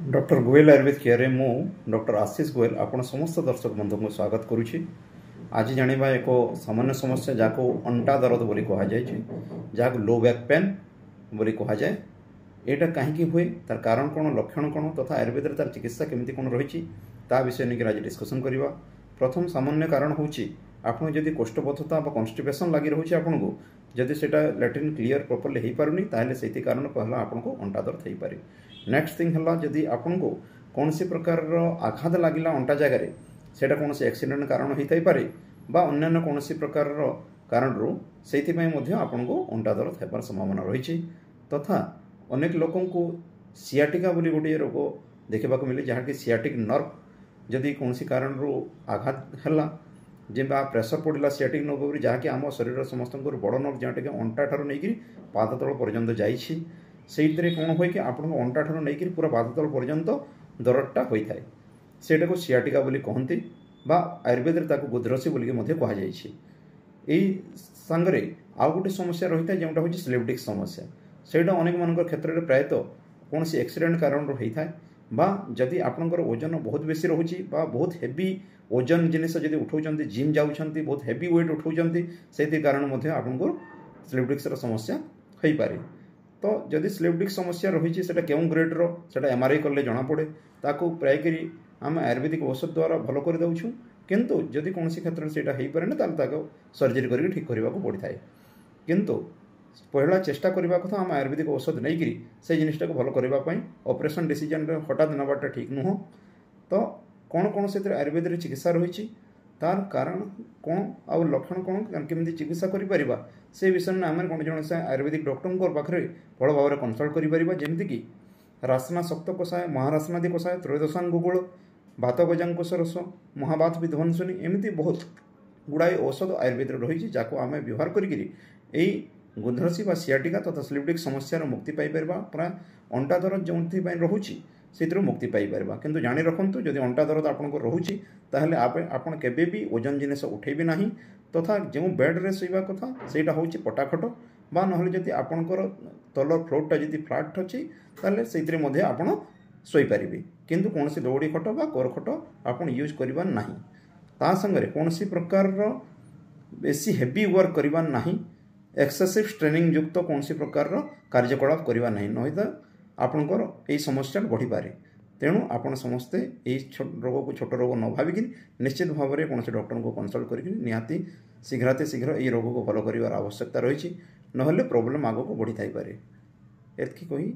Doctor Goyal Ayurveda କେୟାରରେ ମୁଁ doctor Ashish Goyal ଆପଣ ସମସ୍ତ ଦର୍ଶକ ବନ୍ଧୁଙ୍କୁ ସ୍ୱାଗତ କରୁଛି। ଆଜି ଜାଣିବା ଏକ ସାମାନ୍ୟ ସମସ୍ୟା, ଯାହାକୁ ଅଣ୍ଟା ଦରଦ ବୋଲି କୁହାଯାଇଛି, ଯାହାକୁ ଲୋ ବ୍ୟାକ୍ ପେନ୍ ବୋଲି କୁହାଯାଏ। ଏଇଟା କାହିଁକି ହୁଏ, ତାର କାରଣ କ'ଣ, ଲକ୍ଷଣ କ'ଣ ତଥା ଆୟୁର୍ବେଦରେ ତାର ଚିକିତ୍ସା କେମିତି କ'ଣ ରହିଛି, ତା ବିଷୟ ନେଇକି ଆଜି ଡିସ୍କସନ୍ କରିବା। ପ୍ରଥମ ସାମାନ୍ୟ କାରଣ ହେଉଛି, ଆପଣ ଯଦି କୋଷ୍ଠବଦ୍ଧତା ବା କନଷ୍ଟିପେସନ୍ ଲାଗି ରହୁଛି ଆପଣଙ୍କୁ, ଯଦି ସେଇଟା ଲାଟ୍ରିନ୍ କ୍ଲିୟର ପ୍ରପରଲି ହେଇପାରୁନି, ତାହେଲେ ସେଇଥି କାରଣ ପହିଲା ଆପଣଙ୍କୁ ଅଣ୍ଟା ଦରଦ ହେଇପାରେ। ନେକ୍ସଟ ଥିଙ୍ଗ ହେଲା, ଯଦି ଆପଣଙ୍କୁ କୌଣସି ପ୍ରକାରର ଆଘାତ ଲାଗିଲା ଅଣ୍ଟା ଜାଗାରେ, ସେଇଟା କୌଣସି ଆକ୍ସିଡେଣ୍ଟ କାରଣ ହେଇଥାଇପାରେ ବା ଅନ୍ୟାନ୍ୟ କୌଣସି ପ୍ରକାରର କାରଣରୁ, ସେଇଥିପାଇଁ ମଧ୍ୟ ଆପଣଙ୍କୁ ଅଣ୍ଟା ଦରଦ ହେବାର ସମ୍ଭାବନା ରହିଛି। ତଥା ଅନେକ ଲୋକଙ୍କୁ ସିଆଟିକା ବୋଲି ଗୋଟିଏ ରୋଗ ଦେଖିବାକୁ ମିଳେ, ଯାହାକି ସିଆଟିକ୍ ନର୍ଭ ଯଦି କୌଣସି କାରଣରୁ ଆଘାତ ହେଲା କିମ୍ବା ପ୍ରେସର ପଡ଼ିଲା ସିଆଟିକ୍ ନର୍ଭ ଉପରେ, ଯାହାକି ଆମ ଶରୀରର ସମସ୍ତଙ୍କର ବଡ଼ ନର୍ଭ, ଯେଉଁଟାକି ଅଣ୍ଟା ଠାରୁ ନେଇକରି ପାଦ ତଳ ପର୍ଯ୍ୟନ୍ତ ଯାଇଛି, ସେଇଥିରେ କ'ଣ ହୁଏ କି ଆପଣଙ୍କ ଅଣ୍ଟା ଠାରୁ ନେଇକରି ପୁରା ପାଦ ତଳ ପର୍ଯ୍ୟନ୍ତ ଦରଦଟା ହୋଇଥାଏ। ସେଇଟାକୁ ସିଆଟିକା ବୋଲି କହନ୍ତି ବା ଆୟୁର୍ବେଦରେ ତାକୁ ଗୁଧ୍ରସି ବୋଲିକି ମଧ୍ୟ କୁହାଯାଇଛି। ଏଇ ସାଙ୍ଗରେ ଆଉ ଗୋଟେ ସମସ୍ୟା ରହିଥାଏ, ଯେଉଁଟା ହେଉଛି ସ୍ଲିପ୍ ଡିସ୍କ ସମସ୍ୟା। ସେଇଟା ଅନେକ ମାନଙ୍କର କ୍ଷେତ୍ରରେ ପ୍ରାୟତଃ କୌଣସି ଆକ୍ସିଡେଣ୍ଟ କାରଣରୁ ହେଇଥାଏ, ବା ଯଦି ଆପଣଙ୍କର ଓଜନ ବହୁତ ବେଶୀ ରହୁଛି ବା ବହୁତ ହେଭି ଓଜନ ଜିନିଷ ଯଦି ଉଠାଉଛନ୍ତି, ଜିମ୍ ଯାଉଛନ୍ତି, ବହୁତ ହେଭି ୱେଟ୍ ଉଠାଉଛନ୍ତି, ସେଇଥି କାରଣ ମଧ୍ୟ ଆପଣଙ୍କୁ ସ୍ଲିପ୍ ଡିସ୍କର ସମସ୍ୟା ହୋଇପାରେ। ତ ଯଦି ସ୍ଲିପ୍ ଡିସ୍କ ସମସ୍ୟା ରହିଛି, ସେଇଟା କେଉଁ ଗ୍ରେଡ଼୍ର, ସେଇଟା ଏମ୍ଆର୍ଆଇ କଲେ ଜଣାପଡ଼େ। ତାକୁ ପ୍ରାୟକରି ଆମେ ଆୟୁର୍ବେଦିକ ଔଷଧ ଦ୍ୱାରା ଭଲ କରିଦେଉଛୁ। କିନ୍ତୁ ଯଦି କୌଣସି କ୍ଷେତ୍ରରେ ସେଇଟା ହେଇପାରେନି, ତାହେଲେ ତାକୁ ସର୍ଜରୀ କରିକି ଠିକ୍ କରିବାକୁ ପଡ଼ିଥାଏ। କିନ୍ତୁ ପହିଲା ଚେଷ୍ଟା କରିବା କଥା ଆମେ ଆୟୁର୍ବେଦିକ ଔଷଧ ନେଇକରି ସେଇ ଜିନିଷଟାକୁ ଭଲ କରିବା ପାଇଁ। ଅପରେସନ୍ ଡିସିଜନ୍ରେ ହଠାତ୍ ନେବାଟା ଠିକ୍ ନୁହଁ। ତ କ'ଣ କ'ଣ ସେଥିରେ ଆୟୁର୍ବେଦରେ ଚିକିତ୍ସା ରହିଛି, ତାର କାରଣ କ'ଣ ଆଉ ଲକ୍ଷଣ କ'ଣ, କେମିତି ଚିକିତ୍ସା କରିପାରିବା, ସେ ବିଷୟରେ ଆମେ କ'ଣ ଜଣେ ଆୟୁର୍ବେଦିକ ଡକ୍ଟରଙ୍କ ପାଖରେ ଭଲ ଭାବରେ କନସଲ୍ଟ କରିପାରିବା। ଯେମିତିକି ରାସନା ସପ୍ତ କଷାୟ, ମହାରାସନାଦି କଷାୟ, ତ୍ରୟୋଦଶାଙ୍ଗୁଗୁଳ, ବାତ ଗଜାଙ୍କୁଶ ରସ, ମହାବାତ ବିଧ୍ୱଂସନୀ, ଏମିତି ବହୁତ ଗୁଡ଼ାଏ ଔଷଧ ଆୟୁର୍ବେଦରେ ରହିଛି, ଯାହାକୁ ଆମେ ବ୍ୟବହାର କରିକିରି ଏଇ ଗୁଧ୍ରସି ବା ସିଆଟିକା ତଥା ସ୍ଲିପ୍ ଡିସ୍କ ସମସ୍ୟାର ମୁକ୍ତି ପାଇପାରିବା। ପ୍ରାୟ ଅଣ୍ଟା ଦରଜ ଯେଉଁଥିପାଇଁ ରହୁଛି, ସେଥିରୁ ମୁକ୍ତି ପାଇପାରିବା। କିନ୍ତୁ ଜାଣି ରଖନ୍ତୁ, ଯଦି ଅଣ୍ଟା ଦରଜ ଆପଣଙ୍କର ରହୁଛି, ତାହେଲେ ଆପଣ କେବେ ବି ଓଜନ ଜିନିଷ ଉଠେଇବେ ନାହିଁ। ତଥା ଯେଉଁ ବେଡ଼୍ରେ ଶୋଇବା କଥା, ସେଇଟା ହେଉଛି ପଟାଖଟ, ବା ନହେଲେ ଯଦି ଆପଣଙ୍କର ତଳ ଫ୍ଲୋର୍ଟା ଯଦି ଫ୍ଲାଟ୍ ଅଛି, ତାହେଲେ ସେଇଥିରେ ମଧ୍ୟ ଆପଣ ଶୋଇପାରିବେ। କିନ୍ତୁ କୌଣସି ଦଉଡ଼ି ଖଟ ବା କୋର ଖଟ ଆପଣ ୟୁଜ୍ କରିବା ନାହିଁ। ତା ସାଙ୍ଗରେ କୌଣସି ପ୍ରକାରର ବେଶୀ ହେଭି ୱାର୍କ କରିବା ନାହିଁ, ଏକ୍ସେସିଭ୍ ଷ୍ଟ୍ରେନିଂ ଯୁକ୍ତ କୌଣସି ପ୍ରକାରର କାର୍ଯ୍ୟକଳାପ କରିବା ନାହିଁ, ନହେଲେ ଆପଣଙ୍କର ଏଇ ସମସ୍ୟା ବଢ଼ିପାରେ। ତେଣୁ ଆପଣ ସମସ୍ତେ ଏଇ ରୋଗକୁ ଛୋଟ ରୋଗ ନ ଭାବିକିରି ନିଶ୍ଚିତ ଭାବରେ କୌଣସି ଡକ୍ଟରଙ୍କୁ କନସଲ୍ଟ କରିକି ନିହାତି ଶୀଘ୍ରାତି ଶୀଘ୍ର ଏଇ ରୋଗକୁ ଭଲ କରିବାର ଆବଶ୍ୟକତା ରହିଛି, ନହେଲେ ପ୍ରୋବ୍ଲେମ୍ ଆଗକୁ ବଢ଼ିଥାଇପାରେ। ଏତିକି କହି